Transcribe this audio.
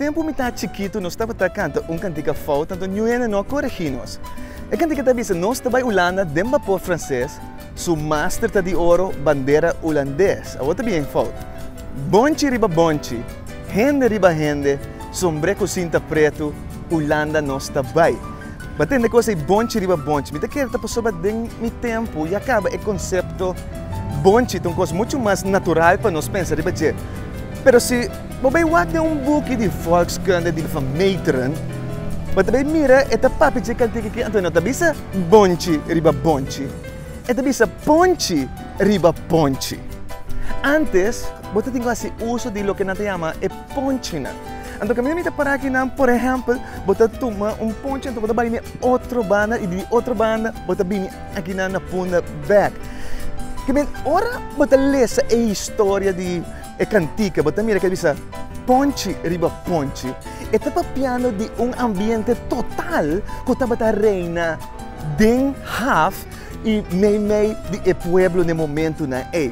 Tempu mi ta chikitu nos tabata kanta un kantika fout anto niun hende no a koregí nos. E kantika ta bisa nos ta bai Ulanda den bapor franses, su master ta di oro, bandera ulandes. Awor ta bien fout. Bonchi riba bonchi, hende riba hende, sombré ku sinta pretu, Ulanda nos ta bai. Bo tende kos ei bonchi riba bonchi. Mi ta kere ta pasobra den mi tempu ya kaba e konsepto bonchi ta un kos muchu mas natural pa nos pensa riba dje. Pero si bo bai wak den un buki di volkskunde di Van Meeteren, bo ta bai mira e ta papia dje kantika aki, anto e no ta bisa bonchi riba bonchi, e ta bisa ponchi riba ponchi. Antes bo ta tin ku hasi uso di loke nan ta yama e ponchinan. Anto kaminda mi ta para akinan, por ehèmpel, bo ta tuma un ponchi anto bo ta bai na e otro banda i di e otro banda bo ta bini akinan na Punda bèk. Ke men ora bo ta lesa e historia di e kantika bo ta mira ke ta bisa ponchi riba ponchi. E ta papiando di un ambiente total ku tabata reina den haf i meimei di e pueblo na e momentunan ei.